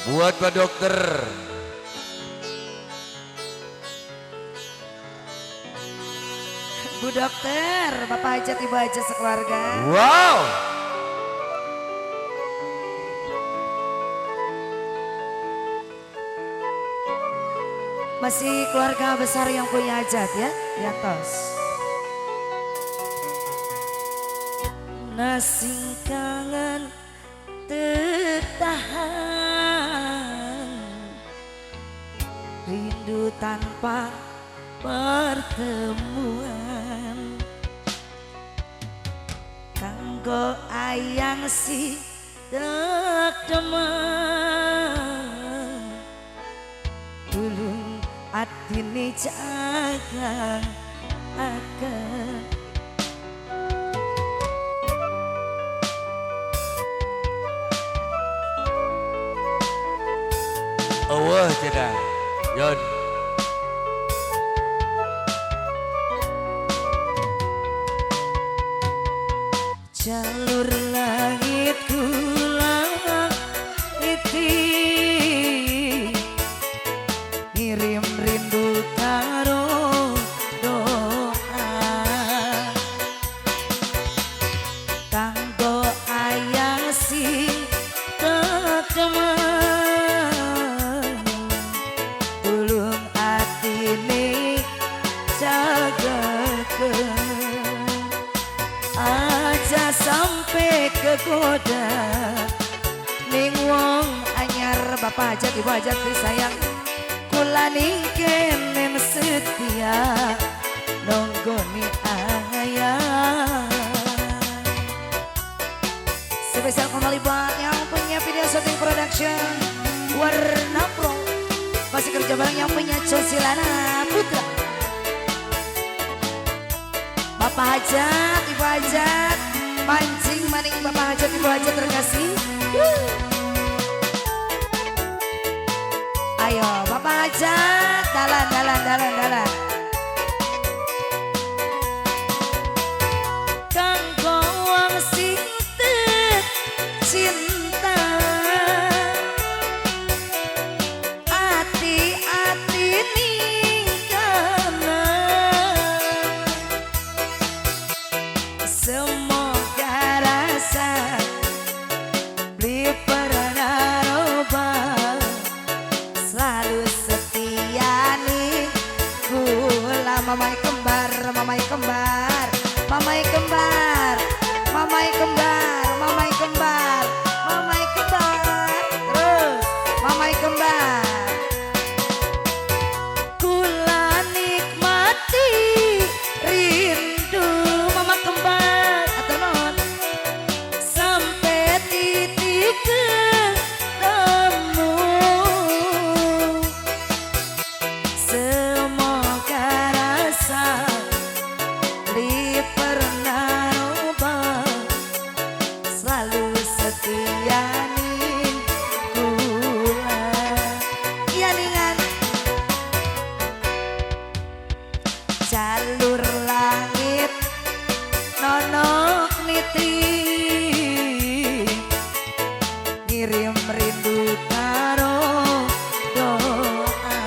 Buat Pak Dokter. Bu Dokter, Bapak Hajat, Ibu Hajat sekeluarga. Wow. Masih keluarga besar yang punya hajat ya, di atas. Nasing kangen tertahan, rindu tanpa pertemuan. Kanggo ayang si tak demang, tulung atine jaga akan. Awah cenah Yon. Jalur langit kula iti ngirim rindu karo doa kanggo ayang sing tetemen, tulung atine jagaken aja sampai kegoda ning wong anyar. Bapak Hajat, Ibu Hajat sayang, kula ning kenen setia nonggoni ayah. Spesial kembali buat yang punya video syuting production Warna Pro. Masih kerja bareng yang punya Cosilana Putra. Bapak Hajat, Ibu Hajat, mancing maning Bapak Hajat, Ibu Hajat terkasih. Ayo Bapak Hajat, dalan, dalan, dalan, dalan. Kanggo wong sing cinta, ati-ati ningkana, semoga rasa beli pernah robah, selalu setia nih kula. Mamai kembar, mamai kembar, mamai kembar, mamai kembar, mamai kembar, mamai kembar, terus mamai kembar. Kula nikmati rindu mama kembar atau non sampai titik ketemu. Semoga rasa li pernah robah, selalu setia ning kula. Iya ningan jalur langit nonok niti ngirim rindu karo doa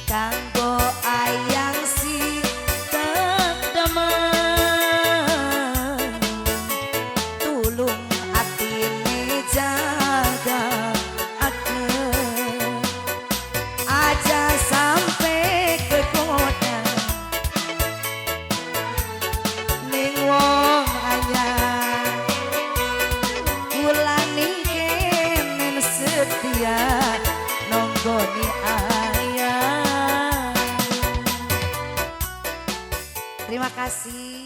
kanggo ayang sing tetemen, tulung atine jaga aken aja sampai kegoda ning wong anyar. Kula ning kenen setia nonggoni ayah. Terima kasih.